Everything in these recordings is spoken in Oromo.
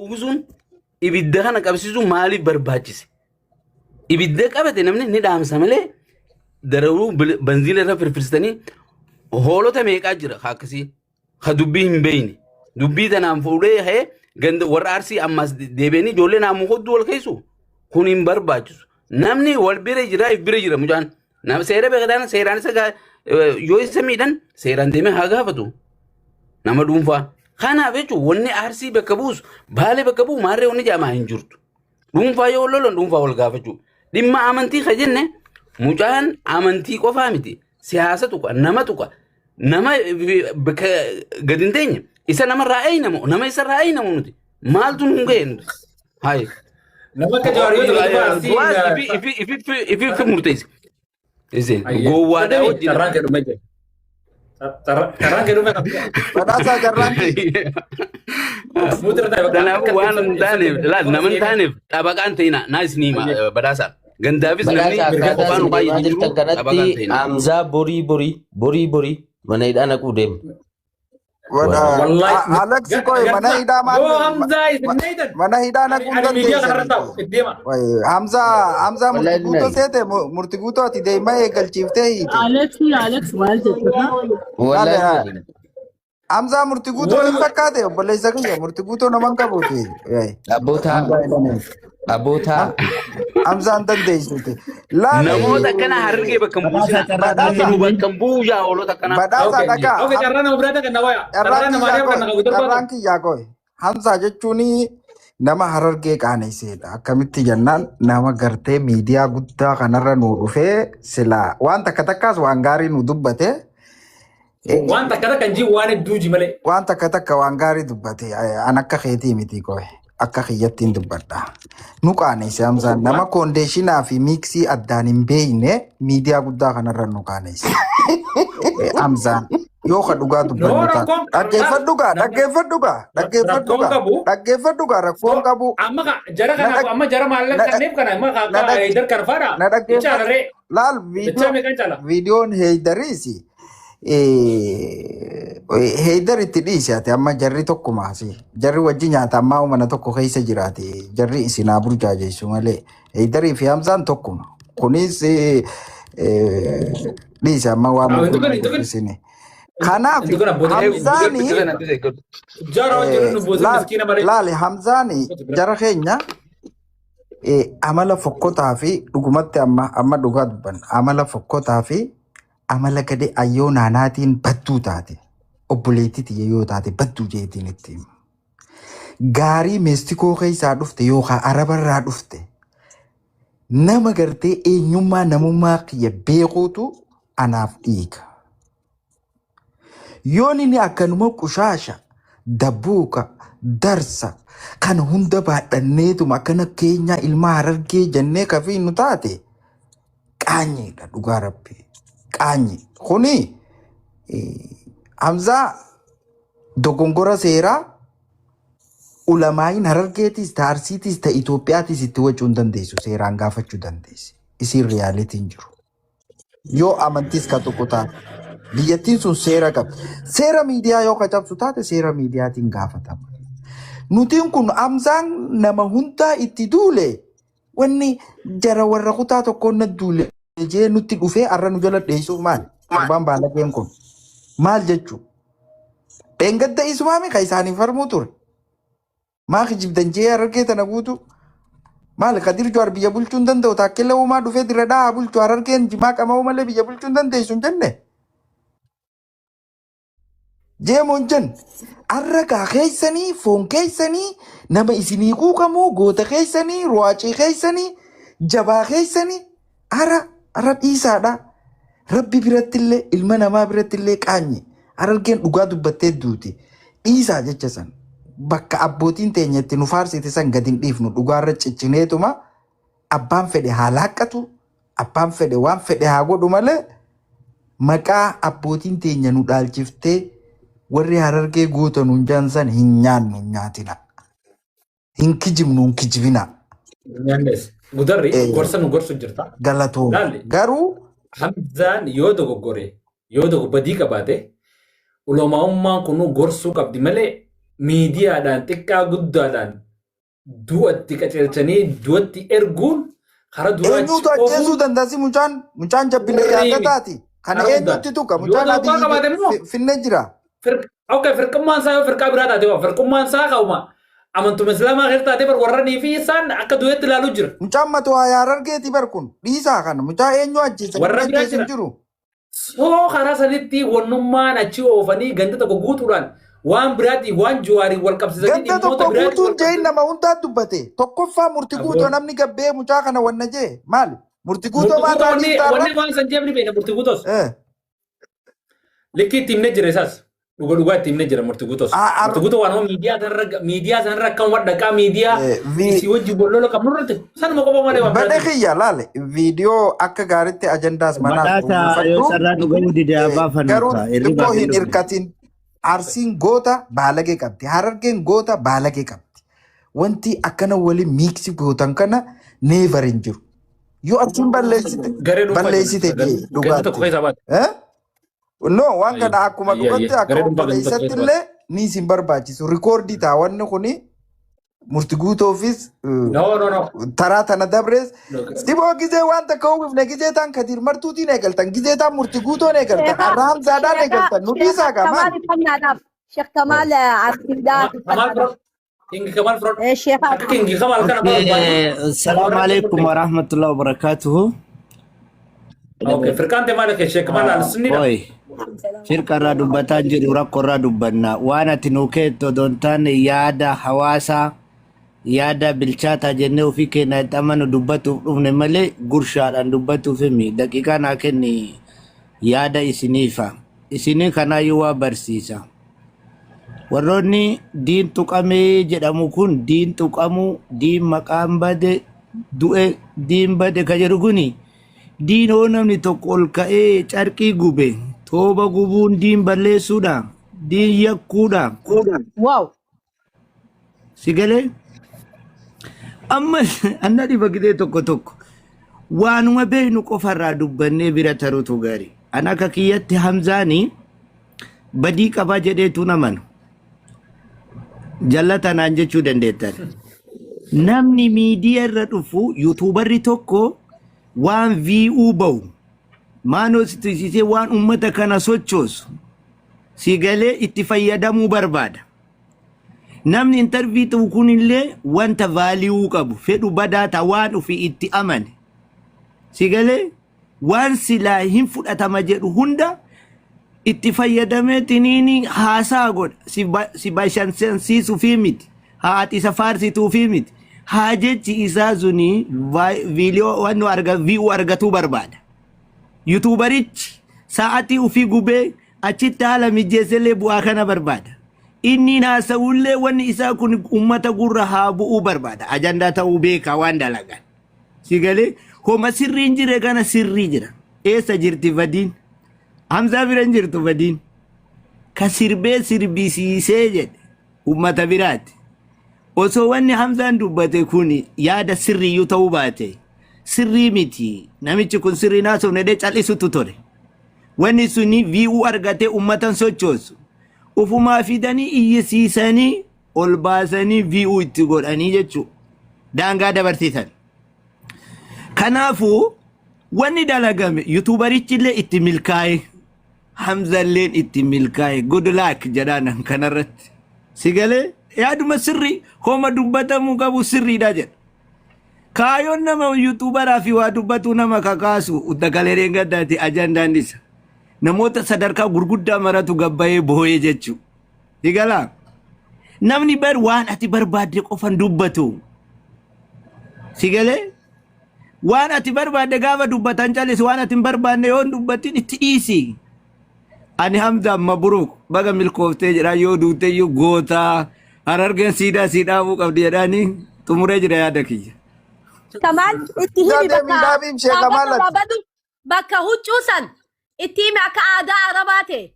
Uwwisuun ibidda kana qabsiisuun maaliif barbaachise? Ibidda qabate namni ni dhaamsa malee dararuu banziila irra firfirsitanii hoolota meeqaa jira ka akkasii ka dubbii hin beeyne dubbii tanaan fuudhee ka'ee ganda warra arsii ammas deebi'anii ijoollee naamu hodduu wal keessu kun hin barbaachisu. Namni wal bira jira if bira jira mucaan. Nama seera beekataan seeraan isa yoo isa miidhan seeraan deemee haa gaafatu. Nama dhuunfaa. Kanaaf jechuun wanni arsii bakka buusu baalee bakka bu'u maarree wanni jaamaa hin jirtu. Dhuunfaa yoo lolan dhuunfaa wal gaafachuu. Dhimma amantii ka jenne mucaan amantii qofaa miti. Siyaasa tuqa, nama tuqa, nama bakka gadi hin teenye isa namarraa eeynamu, nama isarraa eeynamu nuti. Maaltu nu ga'e nuti? Hayi. Nama akka Jawaar yoo ta'u duuba Arsii. Du'aas ifi ifi ifi ifi ifi murteessi. Isin gowwaadhaa wajjin. Carraan kee dhumee jira. Carraan kee dhumee qabdi. Badhaasaa carraan kee. Muutira ta'e bakka Kanaafuu waan hin taaneef laal nama hin taaneef xabaqaan ta'ina naa isinii hima badhaasaa. Gandaafis namni Badhaasa akkaataa qofaan isin baay'ee deemaa hin jiru jirtan xabaqaan kanatti ta'ina. Hamzaa borii borii borii borii mana hidhaa naquu deema. Wallahi. Alex koy mana hidhaa maal Yoo Hamzaa isin neeytan. mana hidhaa naquu hin Ani miidiyaa kanarra dandeessan. taa'u itti deema. Hamza Hamza murti Wallahi guutoo nani. seete murti guutoo ati deemaa eegalchiiftee hiite. Alex Alex maal jechuudha? Wallahi Laale nani. Hamza murti guutoo hin fakkaate obboleessa kiyya murti guutoo nama hin qabuuti. Abbootaa Hamza hin dandeessu. abbootaa Hamza hin dandeessuuti. Laale Namoota akkana harargee bakka hin buusina. Badhaasa Nu bakka hin bu'uu yaa hoolota akkanaa. Badhaasa Okay. dhagaa. Okay, carraa nama biraa kan na waya. Carraan Carraa nama kiyyaa ari'aaf kan koy na qabu carraan torbaatu. kiyyaa koy Hamzaa jechuun nama harargee qaanesseedha. Akkamitti jennaan nama gartee miidiyaa guddaa kanarra nu dhufee silaa waan takka takkaas waan gaarii nu dubbate. Waan takka takka hin jiru waan hedduu ji malee. Waan takka takka waan gaarii dubbate an akka keetii miti koy akka kiyyattiin dubbadha. Nu qaanesse Hamzaan nama koondeeshinaa fi miiksii addaan hin beekne miidiyaa guddaa kanarra nu qaanesse. Hamzaan yoo ka dhugaa No dubbannu taate. rakkoon Dhaggeeffadhu gaa dhaggeeffadhu gaa dhaggeeffadhu rakkoon gaa qabu. dhaggeeffadhu gaa rakkoon qabu. Amma ka jara Na kanaaf dhag amma jara maallaqa na dhag kanneef kana amma ka na akka dhag Haydar kana faadha. na Icha dhaggeeffadhu. alaree. Laal Icha viidiyoo meeqan cala. viidiyoon heeydariisi. Heydar itti dhiisi ati amma jarri tokkumaasi. Jarri wajji nyaata ammaa mana tokko keessa jiraate jarri isin haa burjaajessu malee. Heydarii fi Hamzaan tokkuma. Kunis dhiisi amma waan Hin muddu tuqin hin tuqin. guddisine. Kanaaf Hin tuqin abboota. Hamzaani Jara hojjetu nu boosa laal miskiina malee. laali Hamzaani jara keenya amala fokkotaa fi dhugumatti amma amma dhugaa dubbanna amala fokkotaa fi amala gadi ayyoo naanaatiin badduu taate obboleettii tiyya yoo taate badduu jeetiin itti hima. Gaarii meestikoo keessaa dhufte yookaan arabarraa dhufte nama gartee eenyummaa namummaa kiyya beekuutu anaaf dhiiga. Yoon inni akkanuma qushaasha, dabbuuqa, darsa kana hunda baadhanneetuma akkana keenyaa ilma harargee jennee kafii nu taate qaanyiidha dhugaa rabbi. Qaanyi. Kuni Hamzaa dogongora seeraa ulamaa'iin harargeetiis ta arsiitiis ta Itoophiyaatiis itti wacuu hin dandeessu seeraan gaafachuu dandeessi. Isiin riyaalitiin jiru. Yoo amantiis ka tuqu taate. Biyyattiin sun seera qabdi. Seera miidiyaa yoo ka cabsu taate seera miidiyaatiin gaafatama. Nutiin kun Hamzaan nama hundaa itti duule wanni jara warra kutaa tokkoon na duule jee nutti dhufee arra nu jala dheessuuf maali? Gurbaan baalageen kun maal jechuu? Dheengadda isumaami ka isaanii farmuu ture. Maa kijibdan jee harargee tana guutu. Maali Kadir Jawaar biyya bulchuu hin danda'u taakkela uumaa dhufee dirra dhahaa bulchu harargeen jimaa qama'uu malee biyya bulchuu hin dandeessu hin jenne. Jeemoo hin jenne. Arra gaa keessanii foon keessanii nama isinii quuqamu goota keessanii ruwaacii keessanii jabaa keessanii ara ara dhiisaadha. Rabbi birattillee ilma namaa birattillee qaanyi. Harargeen dhugaa dubbattee duuti. Dhiisaa jecha san. Bakka abbootiin teenya itti nu faarsite san gad hin dhiifnu dhugaarra ciccineetuma abbaan fedhe haa laaqqatu abbaan fedhe waan fedhe haa godhu malee maqaa abbootiin teenya nu dhaalchiftee warri harargee goota nuun jaan san hin nyaannu hin nyaatina. Hin kijibnu hin kijibina. Nyaannes. Gudarri gorsa nu gorsu jirta. Galatooma. Laalli. Garuu Hamzaan yoo dogoggore yoo badii qabaate ulamaa'ummaan kun gorsuu qabdi malee miidiyaadhaan xiqqaa guddaadhaan Du'atti qaceelchanii du'atti erguun karaa duraa achi Eenyutu ajjeesuu oofuun danda'a si mucaan mucaan jabbilee sirrii miti. yaaddataati. Kana Karaa guddaa. eenyutti tuqa Yoo mucaan tokkummaa qabaate Abiyyi immoo finne jira. Okay, firqummaan isaa yoo firqaa biraa taate waa firqummaan isaa kaa'uma amantuma islaamaa keessa taate bar warranii fi isaan akka du'eetti ilaaluu jira. Mucaan matoo Harargeeti bar kun dhiisaa kana mucaa eenyu ajjeesa Warra namni biraa ajjeesu hin jira. jiru. Soo karaa sanitti wannummaan achi oofanii ganda tokko guutuudhaan waan biraatiin waan juwaariin wal qabsiisanii Ganda dhimmoota tokko biraatiin guutuun wal jee qabsiisan. nama hundaa dubbate. Tokkoffaa murti guutoo Aboo. namni gabbee mucaa kana wanna jee maali? Murti guutoo Murti maal guutoo irraa wanni dhiiftaa wanni irra? waan san jeefni beekna murti guutoos. Eh. Likkii itti himnee jira isaas. Dhuga dhugaa itti himnee jira murti guutoos. Murti guutoo waan miidiyaa sanarra akkam wadhaqaa miidiyaa isii wajjin wal lola qabnu irratti sanuma qofa malee waan Badhe biraati. kiyya laale viidiyoo akka gaariitti ajandaas manaas Badhaasa yoo uwwifadhu carraa dhuguu dide abbaa garuu fannuuta hirribaa xiqqoo fi hin dhufne. hirkatin. Arsiin goota baalagee qabdi. Harargeen goota baalagee qabdi. Wanti akkana waliin miiksi gootan kana neevar hin jiru. Yoo arsiin balleessite Garee dhuunfaa jira. balleessite jee Ganda tokko dhugaatti. keessaa baate. Eh? No, waan Ayyee kana akkuma ayyee dhugatti ayyee akka garee dhuunfaa ganda tokko obboleessatti keessa baate. illee ni isin barbaachisu. Rikoordii ta'a wanni kuni murti guutoofis No no no. taraa tana dabrees. No. Siboo gizee waan takka uwwifne gizee taan kadiir martuutiin eegaltan gizee taan murti guutoon eegaltan Sheekha, har'a hamzaadhaan sheekha, eegaltan nu sheekha dhiisaa gaa Kamaal maali? ifannaadhaaf. Sheekh Kamaal Arsiidhaaf Kamal ifannaadhaaf. Fro King Kamal Fro Eh, Sheekha akka King Kamal kana barbaadu. Assalamu Warra alaikum warahmatullahi wabarakatuhu. Okay, firqaan tee maal akka Sheekh Kamal Al-Sunnidha. Oi, firqa irraa dubbataa hin jiru rakkoo irraa dubbanna. Waan ati nuu keettu odoo hin taane yaada hawaasaa yaada bilchaataa jennee ofii keenya itti amanu dubbatuuf dhufne malee gurshaadhaan dubbatuuf himi. Daqiiqaa naa kenni yaada isiniifa. Isinii kanaayyuu waa barsiisa. Warroonni diin tuqamee jedhamu kun diin tuqamuu, diin maqaan bade, du'e, diin bade ka jedhu kuni diin hoo namni tokko ol ka'ee carqii gube, tooba gubuun diin balleessuudha, diin yakkuudha. Wow. Si galee? Amma anna dhiba gidee tokko tokko waanuma beeknu qofarraa dubbannee bira taruutu gaarii. An akka kiyyatti Hamzaanii badii qabaa jedheetu namanu. Jallata naan jechuu dandeettan. Namni miidiyaa irra dhufu yuutuubarri tokko waan VU bahu maanoo sitisisee waan uummata kana sochoosu si galee itti fayyadamuu barbaada. Namni intarvii ta'u kunillee wanta vaaliyuu qabu fedhu badaa ta'a waan ofii itti amane. Si galee waan silaa hin fudhatama jedhu hunda itti fayyadameetiniin haasaa godha. Si bashannansiisuufii miti. Haa ati isa faarsituufii miti. Haa jechi isaa suni viidiyoo waan vii'uu argatuu barbaada. Yuutuubarichi sa'atii ofii gubee achitti haala mijeessellee bu'aa kana barbaada. Inni haasa'ullee wanni isaa kun uummata gurra haa bu'uu barbaada. Ajandaa ta'uu beekaa waan dalagan. Si galee homa sirrii hin jirre kana sirrii jira. Eessa jirti badiin? Hamzaa bira hin jirtu badiin. Ka sirbee sirbisiisee jedhe uummata biraati. Osoo wanni Hamzaan dubbate kun yaada sirriiyyuu ta'uu baate sirrii miti. Namichi kun sirrii naasofne jedhee cal'isutu ture. Wanni suni vii'uu argatee uummatan sochoosu. Ufumaa fidanii iyyisiisanii ol baasanii vii'uu itti godhanii jechuudha. Daangaa dabarsiisan. Kanaafuu wanni dalagame yuutuubarichi illee itti milkaa'e. Hamzalleen itti milkaa'e. Good luck jedhaan kanarratti. Si galee yaaduma sirrii homa dubbatamuu qabu sirriidha jedha. Kaayoon nama yuutuubaraa fi waa dubbatu nama kakaasu dagalee gaddaati ajandaan isa. Namoota sadarkaa gurguddaa maratu gabbayee boo'ee jechuudha. Si galaa? Namni bar waan ati barbaadde qofan dubbatu. Si galee? Waan ati barbaadde gaafa dubbatan calisi waan ati hin barbaanne yoo hin dubbatin itti dhiisi. Ani Hamzaan mabruuk baga milkooftee jedhaa yoo duute iyyuu gootaa Harargeen siidaa sii dhaabuu qabdi jedhaanii xumuree jira yaada kiyya. Kamaal itti himi Yaadee bakka miidhaafiif sheeka dhaabadhu maalati. dhaabadhu bakka huccuu san itti himi akka aadaa Arabaa ta'e.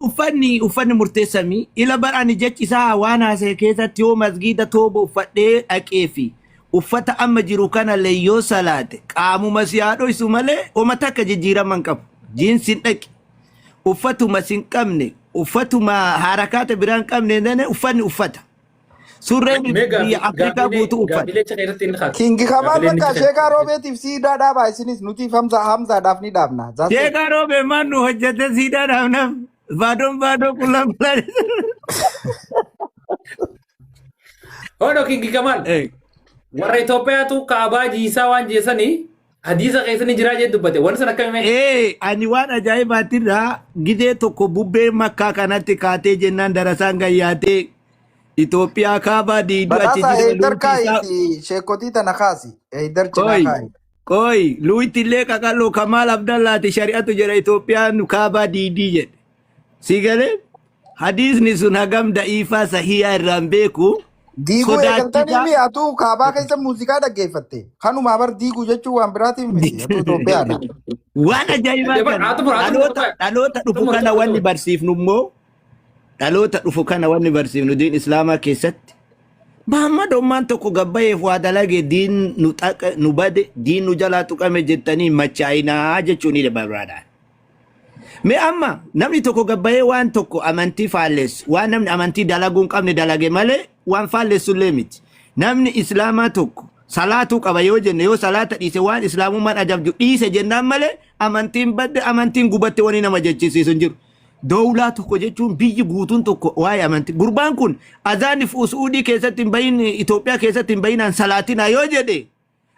Uffanni uffanni murteessamii ila bar ani jechi isaa waan haasa'e keessatti yoo masgiida tooba uffadhee dhaqee fi uffata amma jiru kana yoo salaate qaamuma si haa dhoysu malee homa takka jijjiirama hin qabu. Jiinsiin dhaqi uffatuma si hin qabne Uffatuma harakaata biraan qabne nane uffanni uffata. Surreen Mee biyya gaaffii Afrikaa gaaffiilee guutuu uffata. gaaffiilee achi keessatti inni kaasa. Kingi Kamaal Gaaffiilee inni bakka achi sheekaa keessatti. roobeetiif siidaa dhaabaa isinis nuti Hamzaadhaaf ni dhaabna. That's it. Sheekaa roobee maan nu hojjete siidaa dhaabnaaf baadoon baadoo qullaa qullaa. Hoodoo Kingi Kamaal. Warra Itoophiyaatu kaabaa jiisaa waan jeessanii hadiisa keessanii jiraa jee dubbate. Wanni san akkami mee? Ee, ani waan ajaa'ibaatirraa gizee tokko bubbee makkaa kanatti kaatee jennaan darasaan gayyaatee Itoophiyaa kaabaa diiduu achi Badhaasa jira Eedar luuti isaa. kaa'iiti sheekotii tana kaasi. Eedar cinaa Qoy, kaa'i. qoy, luuti illee qaqalloo Kamaal Abdallaati shari'atu jedha Itoophiyaan kaabaa diidii jedhe. Si galee hadiisni sun hagam da'iifaa sahiyaa irraan beeku Diiguu eegaltanii sodaachisaa. mi atuu kaabaa keessa muuziqaa dhaggeeffatte. Kanumaa bar diiguu jechuun waan biraatiin miti. Atuu Itoophiyaadha. Waan ajaa'ibaa Dabar kana haa xumuru haa xumuru dhaloota qofa. dhaloota dhufu Xumuru kana xumuru wanni xumuru. barsiifnu immoo dhaloota dhufu kana wanni barsiifnu diin islaamaa keessatti Muhammad ommaan tokko gabbayeef waa dalage diin nu xaqa nu bade diin nu jalaa tuqame jettanii machaa'inaa jechuun ni barbaada. Mee amma namni tokko gabbayee waan tokko amantii faallessu waan namni amantii dalaguu hin qabne dalage malee waan faallessu illee miti. Namni islaamaa tokko salaatuu qaba yoo jenne yoo salaata dhiise waan islaamummaan ajabju dhiise jennaan malee amantiin badde amantiin gubatte wani nama jechisiisu hin jiru. Dowlaa tokko jechuun biyyi guutuun tokko waa'ee amantii. Gurbaan kun azaanif Su'uudii keessatti hin bahin Itoophiyaa keessatti hin bahinaan salaatinaa yoo jedhe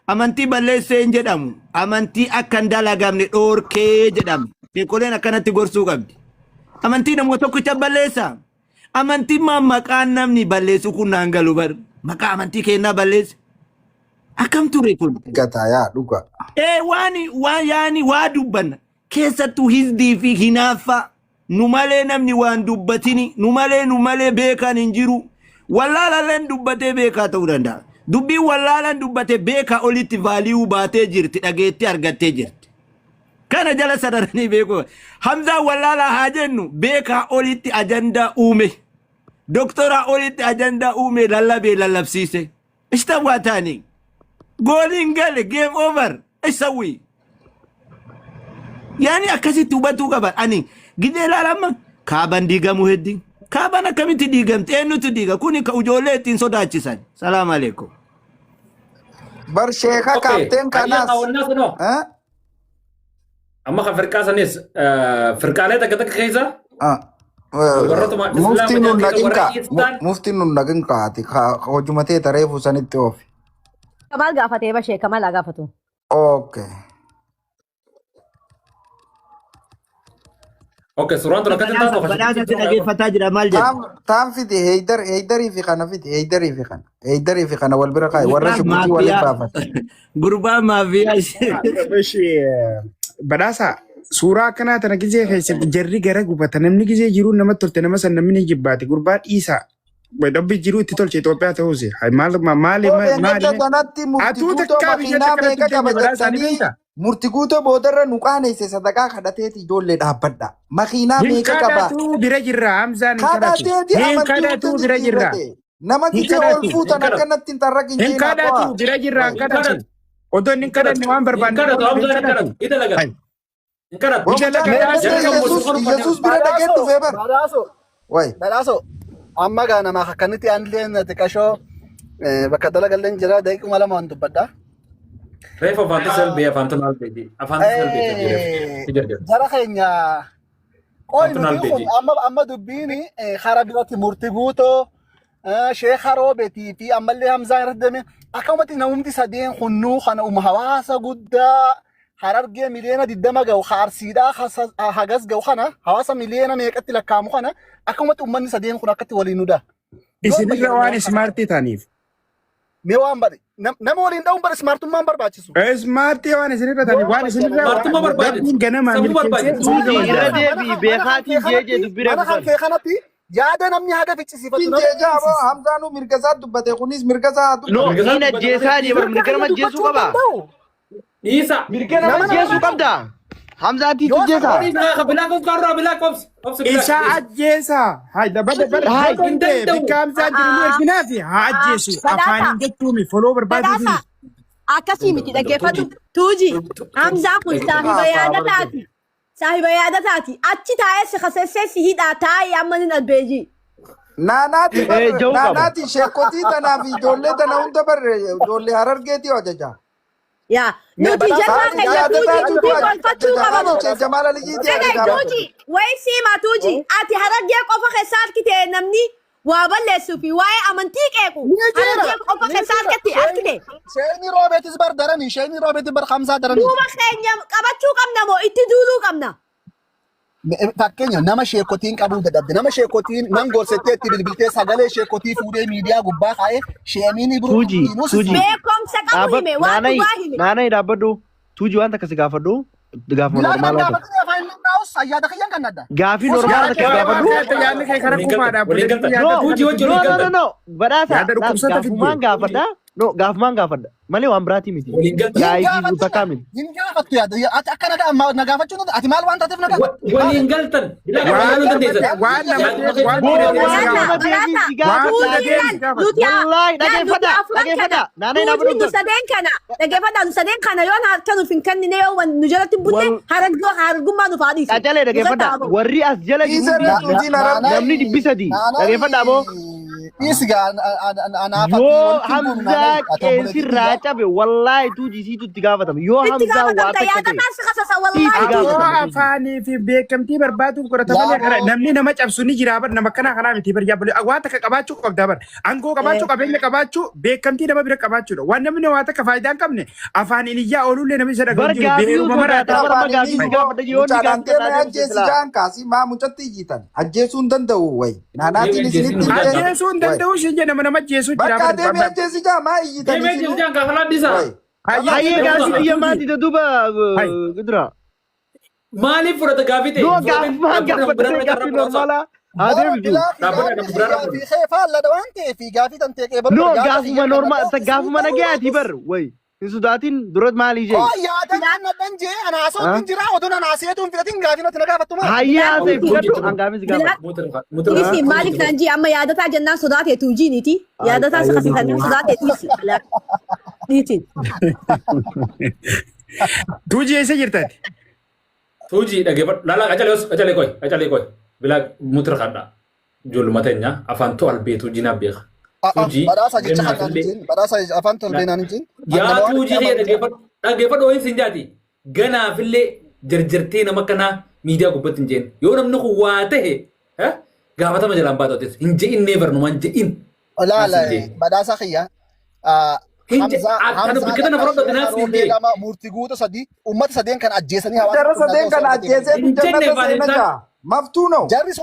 amantii balleessee hin jedhamu. Amantii akka hin dalagamne dhoorkee jedhama. Beekoleen akkanatti gorsuu qabdi. Amantii nama tokkicha balleessa. Amantiin maa maqaan namni balleessu kun naan galu bar. Maqaa amantii kennaa balleessa. Akkam ture kun? Gataa yaa dhuga. Ee waan waan yaani waa dubbanna. Keessattuu hizdii fi hinaaffaa. Nu malee namni waan dubbatini. Nu malee nu malee beekaan hin jiru. Wallaalalleen dubbatee beekaa ta'uu danda'a. Dubbiin wallaalaan dubbate beekaa olitti vaaliyuu baatee jirti dhageettii argattee jirti. Kana jala sararanii beekuu. Hamzaan wallaalaa haa jennu beekaa olitti ajandaa uume. Doktoraa olitti ajandaa uume lallabee lallabsiise. Ishtawwaa taanii. Gooliin gale game over. Isawwi. Yaani akkasitti hubatuu qaban. Ani gidee ilaalama kaaban diigamuu heddi. Kaaban akkamitti diigamti? Eenyutu diiga? Kuni ka ijoollee ittiin sodaachisan. Salaam alaikum. Bar sheeka Okay. kaafteen Hayya kanaas. kaawwannaa sanoo. Eh? Amma kan firqaa sanis firqaalee takka takka keessa Ah. warrootuma islaama Muftiin nun jedhan keessa dhaqin warra kaa. dhiyeessitaan Muftiin nun dhaqin kaati. Hojumatee tareefu sanitti oofi. Kamaal gaafatee bashee Kamaal haa gaafatu. Okay. Okay, suuraan tun akkatti taatu Badhaasa si dhaggeeffataa jira maal jedha? Taam taam fidi Heydar Heydarii fi kana fidi Heydarii fi kana Heydarii fi kana wal bira kaa'i warra Gurbaa shukutii waliin maafiyaa. baafate. Gurbaa maafiyaa. Badhaasa suuraa akkanaa tana gizee keessatti jarri gara gubata namni gizee jiruu namatti tolte nama san namni ni jibbaate gurbaa dhiisaa. Dhabbi jiruu itti tolche Itoophiyaa ta'uus maal maali Gadda maali kanatti murti atuu guutoo takkaa biyya makiinaa takka meeqa natti qaba hin badhaasa ni jettanii beektaa? murti guutoo boodarra nu qaaneesse sadaqaa kadhateeti ijoollee dhaabbadha. Makiinaa Hin meeqa qaba? kadhatu bira jirra Hamzaan hin kadhatu. Kadhateeti Hin amantii kadhatu hunda bira jirra. jijjiirrate. Nama Hin gizee ol kadhatu. fuutan Hin kadhatu. akkanatti hin tarraqin Hin jeenaa kadhatu qo'a. bira jirra hin Hin kadhatu. kadhatu. Otoo inni hin kadhanne waan Hin barbaanne kadhatu hin Hamzaan hin kadhatu. kadhatu. Ida laga. Hin kadhatu. Ni dalaga Jarri kan Yesuus murtii Yesuus bira dhaqee dhufee bar. Badhaaso, Way. badhaaso. Amma gaa namaa akkanitti anillee xiqqashoo bakka dalagalleen jira daqiiquma lama waan dubbadha. Reefu afaantu selbee afaantu naal beeji. Afaantu selbee jedhu. Jara keenya qoy Afaantu naal nuti kun beeji. amma amma dubbiin hara biratti murti guutoo sheekha roobetii fi ammallee hamzaa irratti deeme akkamatti namumti sadeen kunnuu kana uma hawaasa guddaa harargee miliyoona 20 ga'u arsiidhaa hagas ga'u kana hawaasa miliyoona meeqatti lakkaa'amu kana akkamatti uummanni sadeen kun akkatti waliin nuda. Isinirra waan ismaartii ta'aniif. Mee waan bade nama waliin dha'uun bara ismaartummaan barbaachisu. Ismaartii waan isinirra ta'aniif waan isinirra Ismaartummaa barbaade. rabbiin ganamaa Sammuu milkeessee barbaade. isinirra Irra wayyaa. deebii beekaatiin jeejee dubbii Mana kan reefu kee kanatti yaada namni haga ficcisiifatu nama Jecha aboo Hamzaanuu mirga isaa dubbate kunis mirga isaa haa No, dubbatu. niin ajjeesaa ni bar mirga nama ajjeesuu qaba. Dhiisa. Mirga nama ajjeesuu qabda. Hamzaatiitu ajjeesaa. Dhiisa. Bilaa qobsi qarraa bilaa qobsi. Qobsi bilaa. Isa ajjeesaa. Hai bada bada Hai. bada bikka Hamzaan jiru nu erginaafi haa ajjeesu. Afaaniin jechuumi foloo barbaaduufi. Badhaasa akkasii miti dhaggeeffatu. Tuuji Hamzaa kun saahiba yaadataati. Saahiba yaadataati. Achi taa'ee si kasessee si hidhaa taa'ee amma ni dhalbeeji. Naanaati bar Ja'uu qaba. naanaati sheekotii tanaa fi ijoollee tana hunda bar ijoollee harargeetii ajaja. Yaa nuti jarraa Saani keenya tuuji yaadataatu dubbii tolfachuu ajaja. qabamo. Sheekh Jamaal Aliyyiitii Dhaga'i ajaja. tuuji wayi siimaa tuuji ati harargee qofa keessa harkite namni waa balleessuu fi waa'ee amantii qeequ Ni jira. harargee qofa Ni keessa jira. harkatti harkite. Sheeni roobeetis bar daranii. Sheeni roobeetis bar Hamzaa daranii. Duuba keenya qabachuu qabna moo itti duuluu qabna? Fakkeenya nama sheekotiin qabuu dadhabde nama sheekotiin nan gorsettee itti bilbiltee sagalee sheekotii fuudhee miidiyaa gubbaa kaa'ee sheemiin biroo Tuuji, tuuji. Beekumsa qabu hime waan Naanay, dhugaa hime. naanay dhaabbadhu. Tuuji waan takka si gaafadhu. Gaafuma Bilaa kan normaalaa tokko. gaafatanii afaan inni dhaa'us ayyaada kiyyaan kan adda. Gaafii normaalaa takka si gaafadhu. Yaadni kee karaa kumaadha. Waliin galtan. No, Tuuji wajjin no, waliin no, no, galtan. no. Badhaasa. Yaada dhukkubsata fidde. Gaafumaan gaafadha. No, gaafumaan gaafadha. Malee waan biraatii miti. Waliin galtan. Gaa'ii fi takkaa miti. Hin gaafattu yaada. Ati akka na gaafachuu ati maal waan taateef na gaafattu? Waliin galtan. Bilaa kan walii galuu dandeessan. Waan nama ta'eef waan Boo, ta'eef waan si nama gaafata. ta'eef si Waan gaafadha. ta'eef si gaafata. Nuti Wallaahi, dhageeffadha, dhageeffadha. Naanay dhaabbadhu. nu sadeen kana dhageeffadha nu sadeen kana yoon harka nuuf hin kennine yoo nu jalatti hin bunne harargoo harargummaa nuuf haa dhiisu. Qacalee dhageeffadha. Warri as jala jiru Dhiisarra hundi tuujiin harargee. namni 300. Dhageeffadha aboo. Dhiisi gaa anaaf Yoo Hamzaa qeensirraa cabe wallaahi tuuji siitu itti gaafatama. Yoo Itti Hamzaa waa gaafatamta takka ta'e yaadataa si kasasa itti wallaahi. Yoo gaafatama. afaanii fi beekamtii barbaaduuf godhata malee kana namni nama cabsu ni jira bar nama kanaa kanaa miti bar yaabale waa takka qabaachuu qabda bar aangoo qabaachuu qabeenya qabaachuu beekamtii nama bira qabaachuudha waan namni waa takka faayidaa hin qabne afaan iyyaa oolullee namni isa dhaga'u Bar jiru gaafii beeruma utuu maraata. taata bar amma gaafii si gaafadha yoo inni Mucaadhaan gaafii deemee irraa deebise ajjeesi silaa. jaan kaasii maa mucatti iyyitan ajjeesuu hin danda'u wayi. Naanaatiin isinitti Ajjeesuu himte. Ajjeesuu hin danda'u isheen jedhama nama ajjeesuu jira Bakka bar. deemee ajjeesi jaa maa iyyitan Deemee isinuu. jirti kan kalaan dhiisa. Wayi. Hayyee gaafii biyya maati duuba Hai. gudura. Maaliif fudhata gaafii ta'e? No gaafumaan gaafadha gaafii normaalaa haa deebisu. Gaafii kee faallada waan ta'eef gaafii tan ta'e No gaafuma normaal gaafuma nagayaati bar wayi. Hin sodaatin durat maalii jee. Oo yaada kan nadhan jee ana haasoo hin jira oduun ana haaseetu hin filatin gaafii natti na gaafattu maal? Hayyee haasa'e fudhadhu an gaafii si gaafadha. Dhiisi maaliif naan jii amma yaadataa jennaan sodaatee tuujiiniti yaadataa si kasasanii sodaatee dhiisi. Dhiisi. Tuujii eessa jirtati? Tuuji dhageeffadhu. Lala qacalee os qacalee qoy qacalee qoy. Bilaa mutura kadha. Ijoolluma teenya afaan tu albee tuujii naaf beeka. Tuujii Badhaasa jecha kan naan hin badhaasa afaan tolbee naan hin Yaa tuujii kee dhageeffadhu dhageeffadhu ho'iin siin jaati. Ganaafillee jarjartee nama kanaa miidiyaa gubbatti hin jeen. Yoo namni kun waa ta'e gaafatama jalaan baatu atis hin je'in neever numaan je'in. Laala badhaasa kiyya. Akkana bikka tana fudhadhu naaf siin jee. Lama murtii guutuu sadii uummata sadeen kan ajjeesanii hawaasa. Jara sadeen kana ajjeesee Hin jenne jannata seena Valentine. jaa. Maftuu noo. Jarri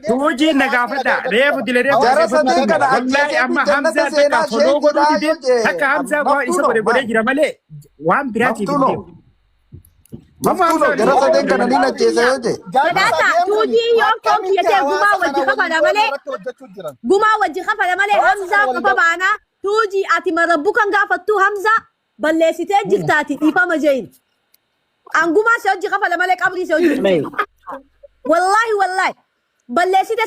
Tuujii na gaafadha. Reefu dile reefu. Jara sadeen kana Wallaahi ajjeesee amma jannata Hamzaa seenaa takka foloo ishee godhuu jedhaa dide yoo jee. takka Hamzaa waa isa Maftuu godhe noo. godhee jira malee waan biraatiif Maftuu hin noo. deemu. Maftuu noo. Jara sadeen kana ni ajjeesa yoo jee. Badhaasa tuujii yoo foon kiyyatee gumaa wajji kafala malee gumaa wajji kafala malee Hamzaa qofa baanaa tuujii ati marabbu kan gaafattu Hamzaa balleessitee jirtaati dhiifama jeeyin. An gumaa si hojii kafala malee qabrii si hojii. Wallaahi wallaahi balleessite.